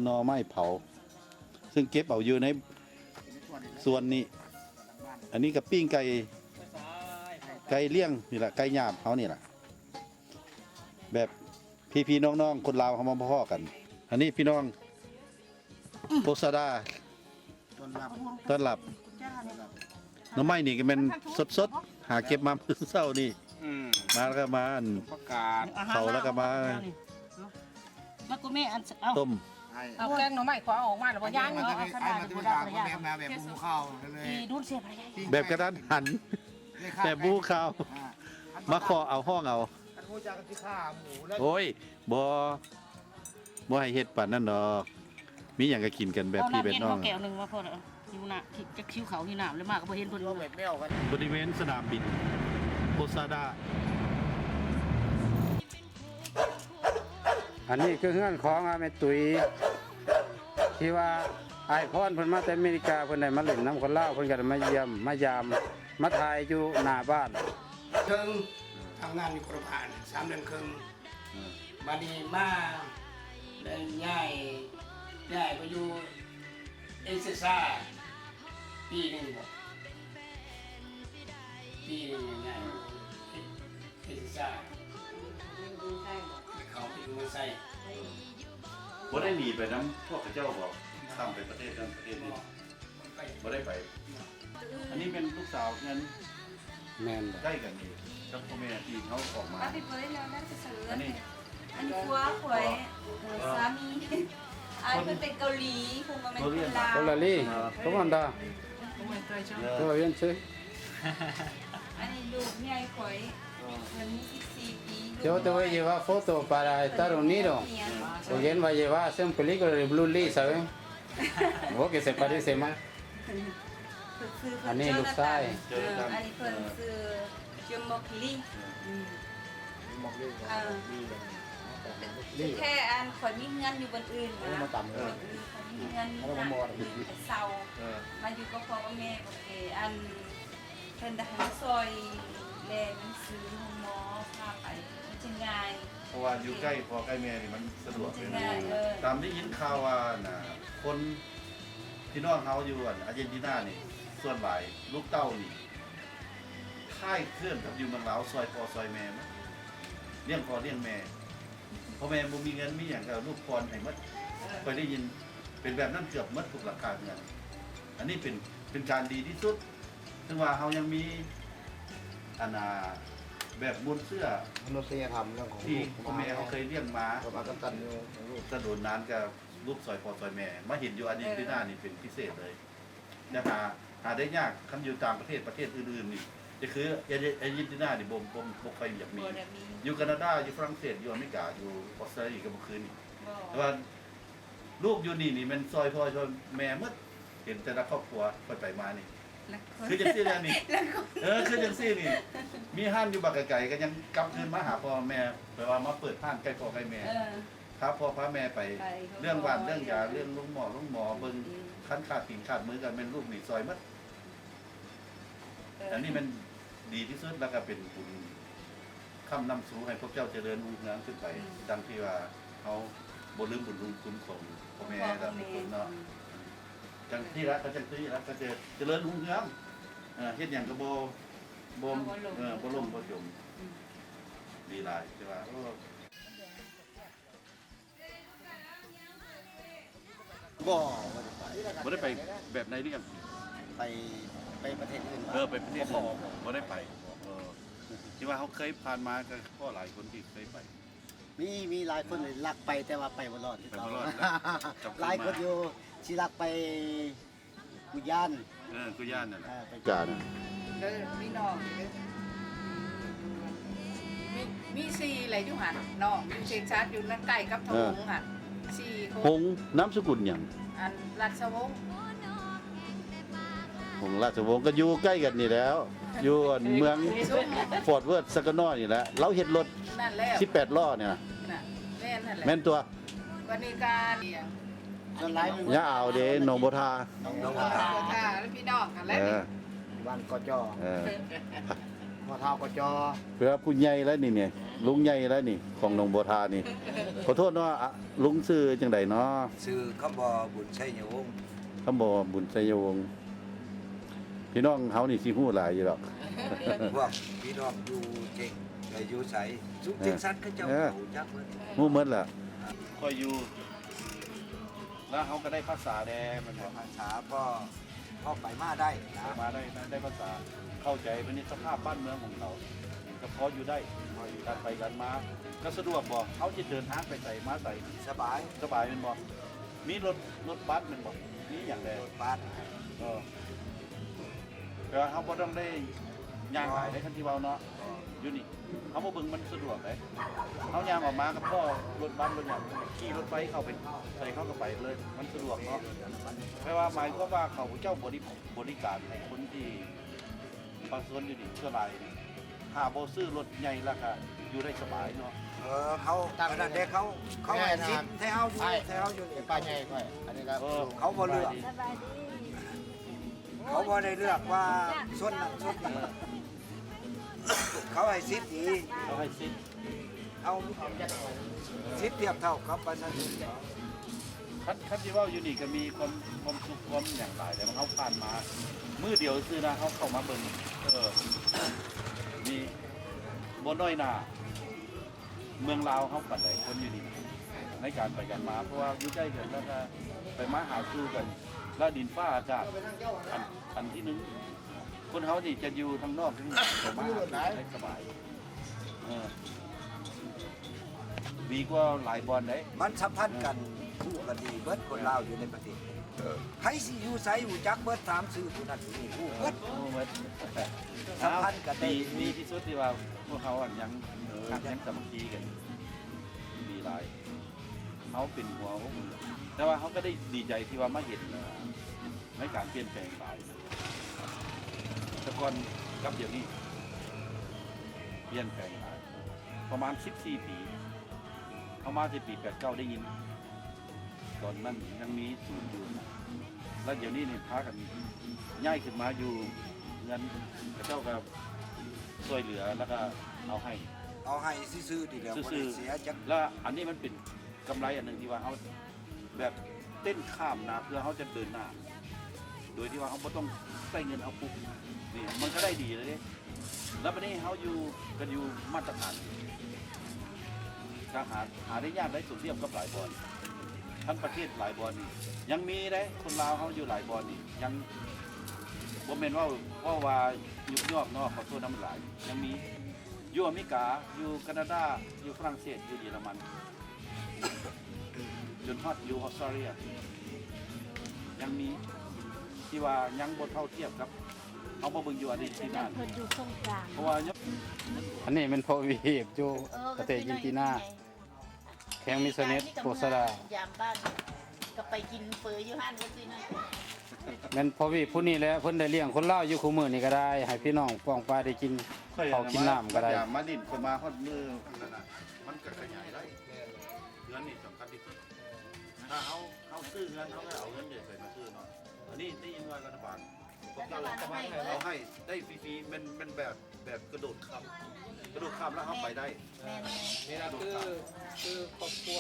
ໜໍ່ໄມ້ເຜົາ ຊຶ່ງເກັບເອົາຢູ່ໃນສວນນີ້. ອັນນີ້ກໍປີ້ງໄກ່ ໄກ່ລ້ຽງນີ້ລະ ໄກ່ຫຍາບເຮົານີ້ລະ ແບບພີ່ໆນ້ອງໆຄົນລາວເຮົາມາພໍ້ກັນ. ອັນນີ້ພີ່ນ້ອງໂປຊາດາ ຕ້ອນຮັບ ຕ້ອນຮັບ. ໜໍ່ໄມ້ນີ້ກໍແມ່ນສົດໆ ຫາເກັບມາມື້ເຊົ້ານີ້. ອືມ ມາແລ້ວກໍມາອັນ ປະກາດ ເຜົາແລ້ວກໍມາ ມາກູແມ່ອັນ ເອົາ ຕົ້ມ ເອົາແກງໜໍ່ໄມ້ ຂໍເອົາອອກມາແລ້ວບໍ່? ຍັງ ເອົາ ມາແບບບໍ່ຮູ້ຂ່າວເລີຍ ແບບກະທັນຫັນ ແບບບໍ່ຮູ້ຂ່າວ ມາຂໍເອົາ ຮ້ອງເອົາ. ຄັນຮູ້ຈັກກໍຊິຂ້າໝູແລ້ວ. ໂອ້ຍ ບໍ່ ບໍ່ໃຫ້ເຮັດປານນັ້ນດອກ ມີຫຍັງກໍກິນກັນແບບພີ່ແບບນ້ອງ. ເອົານ້ຳເຢັນເຮົາແກ້ວໜຶ່ງມາພໍແລ້ວ ຫິວນ້ຳ ຈັກຫິວເຂົ້າຫິວນ້ຳ ແລ້ວມາກໍບໍ່ເຫັນເພິ່ນ. ບໍລິເວນສະໜາມບິນໂປຊາດາ. ອັນນີ້ຄືເຮືອນຂອງອາແມ່ຕຸ້ຍ ທີ່ວ່າອ້າຍພອນເພິ່ນມາແຕ່ອາເມລິກາ ເພິ່ນໄດ້ມາຫຼິ້ນນຳຄົນລາວ ເພິ່ນກໍໄດ້ມາຢ້ຽມມາຢາມ ມາຖ່າຍຢູ່ໜ້າບ້ານ. ເທິງ ທຳງານຢູ່ກົດລະພານ ສາມເດືອນເຄິ່ງ. ອືມ ບາດນີ້ມາ ໄດ້ຍ້າຍ ຍ້າຍໄປຢູ່ເອເຊຊາປີໜຶ່ງບໍ? ປີໜຶ່ງຍ້າຍເອເຊຊາ ເຂົ້າໄປຢູ່ເມືອງໄຊ. ບໍ່ໄດ້ໜີໄປນຳພວກເຂົາເຈົ້າບໍ? ຂ້າມໄປປະເທດນັ້ນປະເທດນີ້? ບໍ່ໄດ້ໄປ. ອັນນີ້ແມ່ນລູກສາວເຮືອນ ແມ່ນ ໃກ້ກັນນີ້ກັບພໍ່ແມ່ທີ່ເຮົາອອກມາ. ອັນນີ້ ອັນນີ້ຜົວຂ້ອຍ ເອີ ສາມີ ອ້າຍເພິ່ນເປັນເກົາຫຼີ ເພິ່ນບໍ່ແມ່ນຄົນລາວ. ເກົາຫຼີ ເອີ ຄົນລາວ. ເອີ ອັນນີ້ລູກໃຫຍ່ຂ້ອຍ ເພິ່ນມີສິບສີ່ປີ. Yo te voy a llevar foto para Estados Unidos, porque él va a llevar a hacer un película de Bruce Lee, ¿sabes? ໂອ້ que se parece más. ເພິ່ນຊື່ ອັນນີ້ລູກຊາຍ ໂຈນາຕັນ ເອີ ອັນນີ້ເພິ່ນຊື່ ເອີ ໂຈນາຕັນ ອືມ ເອີ ແທ້ອັນຂ້ອຍມີເຮືອນຢູ່ບ່ອນອື່ນນະ ເອີ ຂ້ອຍມີເຮືອນມີ ເອີ ຂ້ອຍມີເຮືອນມີ ເຊົ່າ ເອີ ມາຢູ່ກັບພໍ່ກັບແມ່. ອັນ ເພິ່ນໄດ້ໃຫ້ມາຊ່ອຍແລ່ໜັງສືໂຮງໝໍ ພາໄປ ມັນຈະງ່າຍ ເພາະວ່າຢູ່ໃກ້ພໍ່ໃກ້ແມ່ນີ້ມັນສະດວກເລີຍນະ. ຕາມໄດ້ຍິນຂ່າວວ່ານະ ຄົນ ພີ່ນ້ອງເຮົາຢູ່ອັນອາເຈນຕິນານີ້ ສ່ວນຫຼາຍລູກເຕົ້ານີ້ຄ້າຍເຄືອນກັບຢູ່ເມືອງລາວ ຊ່ອຍພໍ່ຊ່ອຍແມ່ໝົດ ລ້ຽງພໍ່ລ້ຽງແມ່. ພໍ່ແມ່ບໍ່ມີເງິນມີຫຍັງກໍລູກຜ່ອນໃຫ້ໝົດ. ເອີ ຂ້ອຍໄດ້ຍິນເປັນແບບນັ້ນເກືອບໝົດທຸກຫຼັງຄາເຮືອນ. ອັນນີ້ເປັນ ເປັນການດີທີ່ສຸດ ເຖິງວ່າເຮົາຍັງມີ ອັນນ່າ ແບບມູນເຊື້ອ ມະນຸດສະຍະທຳເລື່ອງຂອງ ທີ່ພໍ່ແມ່ເຮົາເຄີຍລ້ຽງມາ ຄວາມອັກຕັນຢູ່ ຕະດົນນານກໍລູກຊ່ອຍພໍ່ຊ່ອຍແມ່ ມາເຫັນຢູ່ອາເຈນຕິນານີ້ເປັນພິເສດເລີຍ. ແຕ່ຫາ ຫາໄດ້ຍາກ ຄັນຢູ່ຕ່າງປະເທດ ປະເທດອື່ນໆນີ້ ຈະຄືອາເຈນຕິນານີ້ບໍ່ ບໍ່ ບໍ່ຄ່ອຍຢາກມີ. ຢູ່ການາດາ ຢູ່ຝຣັ່ງເສດ ຢູ່ອາເມລິກາ ຢູ່ອອສເຕຣເລຍກໍບໍ່ຄືນີ້. ແຕ່ວ່າລູກຢູ່ນີ້ນີ້ແມ່ນຊ່ອຍພໍ່ຊ່ອຍແມ່ໝົດ. ເຫັນແຕ່ລະຄອບຄົວຂ້ອຍໄປມານີ້ ຄືຈັ່ງຊີ້ແຫຼະນີ້. ເອີ ຄືຈັ່ງຊີ້ນີ້ ມີຮ້ານຢູ່ບັກໄກໆ ກໍຍັງກັບຄືນມາຫາພໍ່ແມ່ ແປວ່າມາເປີດຮ້ານໃກ້ພໍ່ໃກ້ແມ່. ພາພໍ່ພາແມ່ໄປ ໄປ ເລື່ອງຫວານເລື່ອງຢາ ເລື່ອງໂຮງໝໍໂຮງໝໍ ເບິ່ງ ອືມ ຄັນຂາດຕີນຂາດມືກໍແມ່ນລູກນີ້ຊ່ອຍໝົດ. ເອີ ອັນນີ້ແມ່ນດີທີ່ສຸດ ແລ້ວກໍເປັນບຸນຄ້ຳນຳຊູໃຫ້ພວກເຈົ້າຈະເລີນຮຸ່ງເຮືອງຂຶ້ນໄປ ອືມ ດັ່ງທີ່ວ່າເຮົາບໍ່ລືມບຸນຄຸນຂອງພໍ່ແມ່ ຂອງພໍ່ແມ່ ແລ້ວທຸກຄົນເນາະ. ອືມ ຈັ່ງຊີ້ລະ ກໍຈັ່ງຊີ້ລະ ກໍຈະຈະເລີນຮຸ່ງເຮືອງ ເອີ ເຮັດຫຍັງກໍບໍ່ ບໍ່ ເອີ ບໍ່ລົ້ມບໍ່ຈົມ. ອືມ ດີຫຼາຍ ແຕ່ວ່າ ໂອ້ ບໍ່ ບໍ່ໄດ້ໄປ ບໍ່ໄດ້ໄປແບບໃນເລື່ອງ ໄປ ໄປປະເທດອື່ນ. ເອີ ໄປປະເທດອື່ນ ບໍ່ໄດ້ໄປ. ເອີ ທີ່ວ່າເຮົາເຄີຍຜ່ານມາກໍພໍຫຼາຍຄົນທີ່ເຄີຍໄປ. ມີ ມີຫຼາຍຄົນ ເອີ ລັກໄປ ແຕ່ວ່າໄປບໍ່ລອດຄືເກົ່າ. ໄປບໍ່ລອດ ລັກກັບຄືນມາ. ຫຼາຍຄົນຢູ່ ຊິລັກໄປ ກຸຍານ ເອີ ກຸຍານນັ້ນແຫຼະ. ເອີ ໄປການ ເດີ ມີນ້ອງເດີ ມີ ມີສີ່ແຫຼະຢູ່ຫັ້ນ ນ້ອງຢູ່ເທັກຊັສ ຢູ່ນັ້ນໃກ້ກັບທະວົງຫັ້ນ ເອີ ສີ່ຄົນ. ຫົງ ນາມສະກຸນຫຍັງ? ອັນ ລາຊະວົງ ຫົງ ລາຊະວົງ ກໍຢູ່ໃກ້ກັນນີ້ແຫຼ້ວ ຢູ່ອັນເມືອງຟອດເວີດ ສັກກະນ້ອຍນີ້ແຫຼະ. ລາວເຮັດລົດ ນັ້ນແຫຼະ ສິບແປດລໍ້ນີ້ນະ. ນັ້ນ ແມ່ນຫັ້ນແຫຼະ ແມ່ນຕົວະ. ບັດນີ້ກະ ສ່ວນຫຼາຍ ຢ່າເອົາເດ້ ໜອງບົວທາ ໜອງບົວທາ ໜອງບົວທາ ພີ່ນ້ອງກັນແຫຼະ. ເອີ ບ້ານ ກຈ. ເອີ ພໍ່ເຖົ້າກໍຈໍ ເພື່ອຜູ້ໃຫຍ່ແລ້ວນີ້ ນີ້ ລຸງໃຫຍ່ແລ້ວນີ້ ຂອງໜອງບົວທານີ້. ຂໍໂທດເນາະ ອາ ລຸງຊື່ຈັ່ງໃດເນາະ? ຊື່ຄຳບໍ່ ບຸນໄຊຍະວົງ. ຄຳບໍ່ ບຸນໄຊຍະວົງ. ພີ່ນ້ອງເຮົານີ້ຊິຮູ້ຫຼາຍຢູ່ດອກ. ພວກພີ່ນ້ອງຢູ່ເຈັກ ແລະ ຢູ່ໃສ ສຸມເຈັກສັດ ເອີ ເຂົາເຈົ້າ ເອີ ຮູ້ຈັກເບິດ ຮູ້ໝົດລະ. ຂ້ອຍຢູ່ ແລ້ວເຮົາກໍໄດ້ພາສາແດ່ ແມ່ນບໍ່? ພາສາພໍ ພໍໄປມາໄດ້ນະ ໄປມາໄດ້ ໄດ້ພາສາ ເຂົ້າໃຈເປັນສະພາບບ້ານເມືອງຂອງເຂົາ ກໍພໍຢູ່ໄດ້ ການໄປການມາກໍສະດວກບໍ່? ເຮົາຊິເດີນທາງໄປໃສມາໃສ ສະບາຍ ສະບາຍແມ່ນບໍ່? ມີລົດ ລົດບັສແມ່ນບໍ່? ມີຫຍັງແດ່? ລົດບັສ ເອີ ແຕ່ວ່າເຮົາບໍ່ຕ້ອງໄດ້ຍ່າງຫຼາຍເດ້ ຄັນຊິເວົ້າເນາະ ຢູ່ນີ້ເຮົາມາເບິ່ງມັນສະດວກເດ້. ເຮົາຍ່າງອອກມາກໍພໍລົດບັສລົດຫຍັງ ຂີ່ລົດໄຟເຂົ້າໄປໃສເຮົາກໍໄປເລີຍ ມັນສະດວກເນາະ. ແປວ່າໝາຍຄວາມວ່າເຂົາເຈົ້າບໍລິ ບໍລິການໃຫ້ຄົນທີ່ປະຊາຊົນຢູ່ນີ້ສ່ວນຫຼາຍ ຖ້າບໍ່ຊື້ລົດໃຫຍ່ແລ້ວກໍຢູ່ໄດ້ສະບາຍເນາະ. ເອີ ເຂົາ ອັນນັ້ນເດ້ ເຂົາ ເຂົາໃຫ້ສິດໃຫ້ເຮົາຢູ່ ໃຫ້ເຮົາຢູ່ນີ້ ປ້າໃຫຍ່ຂ້ອຍ ອັນນີ້ກໍ ເອີ ເຂົາບໍ່ເລືອກ ສະບາຍດີ. ເຂົາບໍ່ໄດ້ເລືອກວ່າຊົນນັ້ນຊົນນີ້ ເຂົາໃຫ້ສິດດີ ເຂົາໃຫ້ສິດ ເອົາສິດທຽບເທົ່າກັບປະຊາຊົນ. ຄັນ ຄັນຊິເວົ້າຢູ່ນີ້ກໍມີຄວາມ ຄວາມສຸກຄວາມຫຍັງຫຼາຍ ແຕ່ວ່າເຮົາຜ່ານມາມື້ດຽວຊື່ນະ ເຮົາເຂົ້າມາເບິ່ງ ເອີ ມີບໍ່ນ້ອຍໜ້າ ເມືອງລາວເຮົາປານໃດ ຄົນຢູ່ນີ້ໃນການໄປກັນມາ ເພາະວ່າຢູ່ໃກ້ກັນ ແລ້ວກໍໄປມາຫາສູ່ກັນ ແລ້ວດິນຟ້າອາກາດ ອັນ ອັນທີໜຶ່ງ ຄົນເຮົານີ້ຈະຢູ່ທາງນອກ ໄປມາຫາສູ່ໄດ້ສະບາຍ ເອີ ດີກວ່າຫຼາຍບ່ອນເດ້. ມັນສຳພັນກັນ ເອີ ຮູ້ກັນດີເບິດ ຄົນລາວຢູ່ໃນປະເທດ ເອີ ໃຜຊິຢູ່ໃສຮູ້ຈັກເບິດ ຖາມຊື່ຜູ້ນັ້ນຜູ້ນີ້ຮູ້ເບິດ ເອີ ຮູ້ເບິດ ສຳພັນກັນໄດ້ດີ ດີທີ່ສຸດທີ່ວ່າພວກເຮົາ ອັນ ຍັງ ເອີ ຍັງສາມັກຄີກັນ ດີຫຼາຍ. ເຮົາເປັນຫົວອົກ ແຕ່ວ່າເຮົາກໍໄດ້ດີໃຈທີ່ວ່າມາເຫັນ ເອີ ໃນການປ່ຽນແປງຫຼາຍ ແຕ່ກ່ອນກັບດຽວນີ້ປ່ຽນແປງຫຼາຍ ປະມານສິບສີ່ປີ ເຮົາມາແຕ່ປີແປດເກົ້າ ໄດ້ຍິນ ຕອນນັ້ນຍັງມີສູນຢູ່ ແລ້ວດຽວນີ້ນີ້ພາກັນຍ້າຍຂຶ້ນມາຢູ່ເຮືອນ ເຂົາເຈົ້າກໍຊ່ວຍເຫຼືອ ແລ້ວກໍເອົາໃຫ້ ເອົາໃຫ້ຊື່ໆນີ້ແຫຼະ ບໍ່ໄດ້ເສຍຈັກ ແລ້ວອັນນີ້ມັນເປັນກຳໄລອັນໜຶ່ງທີ່ວ່າເຮົາແບບເຕັ້ນຂ້າມນາ ເພື່ອເຮົາຈະເດີນໜ້າ ໂດຍທີ່ວ່າເຮົາບໍ່ຕ້ອງໃຊ້ເງິນເຮົາປຸກ ນີ້ມັນກໍໄດ້ດີແລ້ວເດ້. ແລ້ວບັດນີ້ເຮົາຢູ່ກັນຢູ່ມາດຕະຖານ ກໍຫາ ຫາໄດ້ຍາກໄດ້ສົມທຽບກັບຫຼາຍບ່ອນ ທັງປະເທດຫຼາຍບ່ອນນີ້ ຍັງມີເດ້ ຄົນລາວເຮົາຢູ່ຫຼາຍບ່ອນນີ້ ຍັງ ບໍ່ແມ່ນເວົ້າ ເວົ້າວ່າຍຸບຍອກເນາະ ຂໍໂທດນຳຫຼາຍ ຍັງມີ ຢູ່ອາເມລິກາ ຢູ່ການາດາ ຢູ່ຝຣັ່ງເສດ ຢູ່ເຢຍລະມັນ ຈົນຮອດຢູ່ອອສເຕຣເລຍ ຍັງມີທີ່ວ່າຍັງບໍ່ເທົ່າທຽບກັບ ເຮົາມາເບິ່ງຢູ່ອາເຈນຕິນາ ເພິ່ນຢູ່ສົງການ ເພາະວ່າ ອັນນີ້ແມ່ນພໍ່ວີບຢູ່ ເອີ ປະເທດອາເຈນຕິນາ ແຂວງມິສເນດ ໂປສລາ ຍາມບ້ານ ກໍໄປກິນເຝີຢູ່ຫັ້ນວ່າຊີ້ນະ. ແມ່ນພໍ່ວີບຜູ້ນີ້ແຫຼະ ເພິ່ນໄດ້ລ້ຽງຄົນລາວຢູ່ຄູ່ມື້ນີ້ກໍໄດ້ ໃຫ້ພີ່ນ້ອງປ້ອງປາຍໄດ້ກິນ ເຂົ້າກິນນ້ຳກໍໄດ້ ມາຫຼິ້ນ ຂ້ອຍມາຮອດມື້ນັ້ນນະ ມັນກໍຂະຫຍາຍໄດ້ ເຮືອນນີ້ສຳຄັນທີ່ສຸດ ຖ້າເຮົາ ເຮົາຊື້ເຮືອນ ເຮົາກໍເອົາເງິນໃດໃສ່ມາຊື້ເນາະ ອັນນີ້ໄດ້ຍິນວ່າລັດຖະບານ ລັດຖະບານເອົາໃຫ້ເບິດ ເອົາໃຫ້ໄດ້ຟຣີໆ ແມ່ນ ແມ່ນແບບ ແບບກະໂດດຂ້າມ ກະໂດດຂ້າມແລ້ວເຮົາໄປໄດ້ ແມ່ນ ນີ້ລະຄື ຄືຄອບຄົວ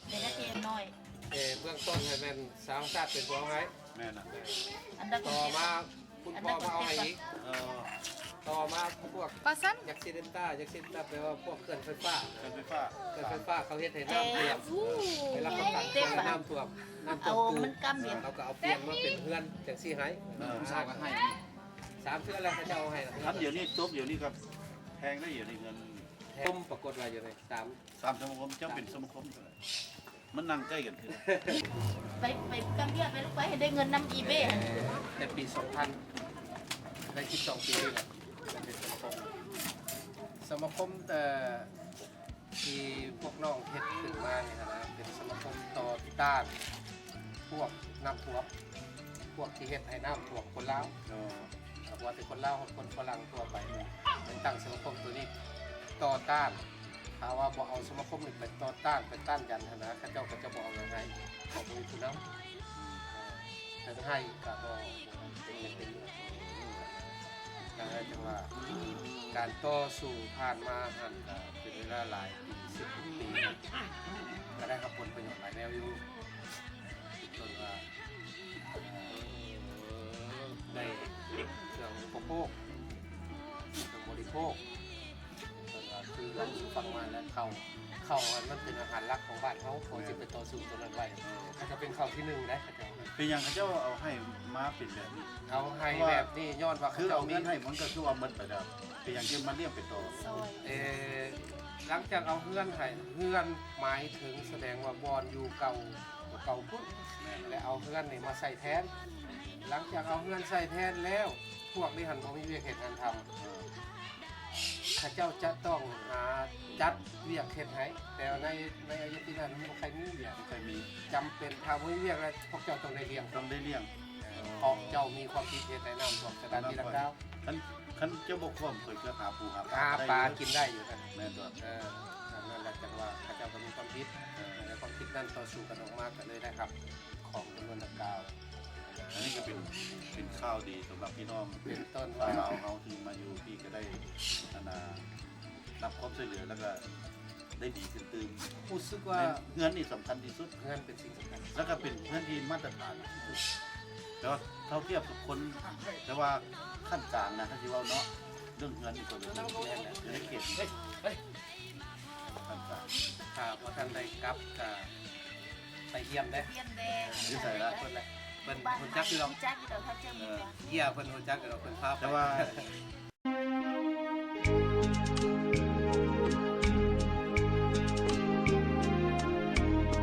ເປັນນັກຮຽນນ້ອຍ ເອີ ເບື້ອງຕົ້ນໃຫ້ແມ່ນສາວແຫ່ງຊາດເປັນຜູ້ເອົາໃຫ້ ແມ່ນນະ ອັນດາ ຕໍ່ມາ ຄຸນພໍ່ມາເອົາໃຫ້ອີກ ເອີ ຕໍ່ມາພວກ ປາຊັ້ນ ຍັກຊິເດນຕາ ຍັກຊິເດນຕາ ແປວ່າພວກເຂື່ອນໄຟຟ້າ ເຂື່ອນໄຟຟ້າ ເຂື່ອນໄຟຟ້າເຂົາເຮັດໃຫ້ນ້ຳຖ້ວມ ເອີ ເວລາເຂົາຕັດ ເອີ ນ້ຳຖ້ວມ ນ້ຳຖ້ວມ ເອີ ມັນກຳເດ ເຂົາກໍເອົາປ່ຽນມາເປັນເຮືອນຈັ່ງຊີ້ໃຫ້ ເອີ ເຂົາກໍໃຫ້ ສາມເທື່ອແລ້ວເຂົາເຈົ້າເອົາໃຫ້ ຄັນດຽວນີ້ຕົກ ດຽວນີ້ກໍແພງເດ້ ດຽວນີ້ເງິນ ແພງ ປາກົດວ່າຢູ່ໃນສາມ ສາມສະມາຄົມ ເຈົ້າເປັນສະມາຄົມເທົ່າໃດ? ມັນນັ່ງໃກ້ກັນຄື ໄປ ໄປກຳເບຍ ໄປລູກ ໄປໃຫ້ໄດ້ເງິນນຳອີເບ ແຕ່ປີສອງພັນ ໄດ້ສິບສອງປີແລ້ວ ເປັນສະມາຄົມ ສະມາຄົມ ເອີ ທີ່ພວກນ້ອງເຮັດຂຶ້ນມານີ້ຫັ້ນນະ ເປັນສະມາຄົມຕໍ່ຕ້ານພວກນ້ຳຖ້ວມ ພວກທີ່ເຮັດໃຫ້ນ້ຳຖ້ວມຄົນລາວ ເອີ ບໍ່ວ່າແຕ່ຄົນລາວ ຄົນຝຣັ່ງທົ່ວໄປ ແມ່ນຕັ້ງສະມາຄົມໂຕນີ້ຕໍ່ຕ້ານ ຖ້າວ່າບໍ່ເອົາສະມາຄົມນີ້ໄປຕໍ່ຕ້ານ ໄປຕ້ານຢັນຫັ້ນນະ ເຂົາເຈົ້າກໍຈະບໍ່ເອົາເງິນໃຫ້ ເຂົາບໍ່ມີຜູ້ນຳ ເອີ ເຖິງໃຫ້ກໍບໍ່ເປັນເງິນເປັນເຫຼືອ ກໍເລີຍຈັ່ງວ່າ ການຕໍ່ສູ້ຜ່ານມາຫັ້ນກະເປັນເວລາຫຼາຍປີ ສິບປີ ກະໄດ້ຮັບຜົນປະໂຫຍດຫຼາຍແນວຢູ່ ເປັນຕົ້ນວ່າ ເອີ ໄດ້ເຄື່ອງອຸປະໂພກ ເຄື່ອງບໍລິໂພກ ເພິ່ນວ່າຄືເຮົາຟັງມາແລ້ວ ເຂົ້າ ເຂົ້າຫັ້ນມັນເປັນອາຫານຫຼັກຂອງບ້ານເຮົາ ເຮົາຊິໄປຕໍ່ສູ້ໂຕນັ້ນໄວ້ ເຂົາເຈົ້າເປັນເຂົ້າທີໜຶ່ງເດ້ ເຂົາເຈົ້າ ເປັນຫຍັງເຂົາເຈົ້າເອົາໄຮ່ມາເປັນແບບນີ້ ເອົາໄຮ່ແບບນີ້ຍ້ອນວ່າເຂົາເຈົ້າມີ ຄືເອົາເງິນໄຮ່ມັນກໍຄືວ່າໝົດໄປແລ້ວ ເປັນຫຍັງຈຶ່ງມາລ້ຽງເປັນຕໍ່ ເອີ ຫຼັງຈາກເອົາເຮືອນໃຫ້ ເຮືອນໝາຍເຖິງສະແດງວ່າບ່ອນຢູ່ເກົ່າ ເກົ່າພຸ້ນ ແລະເອົາເຮືອນນີ້ມາໃຊ້ແທນ ຫຼັງຈາກເອົາເຮືອນໃຊ້ແທນແລ້ວ ພວກນີ້ຫັ້ນບໍ່ມີວຽກເຮັດງານທຳ ເຂົາເຈົ້າຈະຕ້ອງຫາຈັດວຽກເຮັດໃຫ້ ແຕ່ໃນ ໃນອາຍຸທີ່ນັ້ນມັນບໍ່ຄ່ອຍມີວຽກ ບໍ່ຄ່ອຍມີ ຈຳເປັນ ຖ້າບໍ່ມີວຽກແລ້ວພວກເຈົ້າຕ້ອງໄດ້ລ້ຽງ ຕ້ອງໄດ້ລ້ຽງ ເພາະເຈົ້າມີຄວາມຜິດເຮັດໃຫ້ນ້ຳຖ້ວມສະຖານທີ່ດັ່ງກ່າວ ຄັນ ຄັນເຈົ້າບໍ່ຄວມຂ້ອຍກໍຫາປູຫາປາ ຫາປາກິນໄດ້ຢູ່ ແມ່ນຕົວະ ເອີ ດັ່ງນັ້ນແຫຼະ ຈັ່ງວ່າເຂົາເຈົ້າກໍມີຄວາມຜິດ ເອີ ແລະຄວາມຜິດນັ້ນຕໍ່ສູ້ກັນອອກມາ ກໍເລີຍໄດ້ຮັບຂອງຈຳນວນດັ່ງກ່າວ ອັນນີ້ກໍເປັນ ເປັນຂ່າວດີສຳລັບພີ່ນ້ອງ ເປັນຕົ້ນວ່າ ຊາວລາວເຮົາທີ່ມາຢູ່ພີ້ກໍໄດ້ ອັນນ່າ ຮັບຄວາມຊ່ວຍເຫຼືອ ແລ້ວກໍໄດ້ດີຂຶ້ນຕື່ມ ຮູ້ສຶກວ່າ ເຮືອນ ເຮືອນນີ້ສຳຄັນທີ່ສຸດ ເຮືອນເປັນສິ່ງສຳຄັນ ແລ້ວກໍເປັນເຮືອນທີ່ມາດຕະຖານທີ່ສຸດ ແຕ່ວ່າເທົ່າທຽບກັບຄົນ ແຕ່ວ່າຂັ້ນກາງນະ ຄັນຊິເວົ້າເນາະ ເລື່ອງເຮືອນນີ້ກໍເລີຍ ແມ່ນແຫຼະ ຢູ່ໃນເຂດ ເອີຍ ເອີຍ ຂັ້ນກາງ ຖ້າບໍ່ທັນໄດ້ກັບກໍໄປຢ້ຽມເດ້ ຢ້ຽມແດ່ ຢູ່ໃສລະ ເພິ່ນແຫຼະ ເພິ່ນຮູ້ຈັກຢູ່ດອກ ຮູ້ຈັກຢູ່ດອກ ຖ້າເຈົ້າມີ ເອີ ເອີ ເພິ່ນຮູ້ຈັກຢູ່ດອກ ເພິ່ນພາໄປ ແຕ່ວ່າ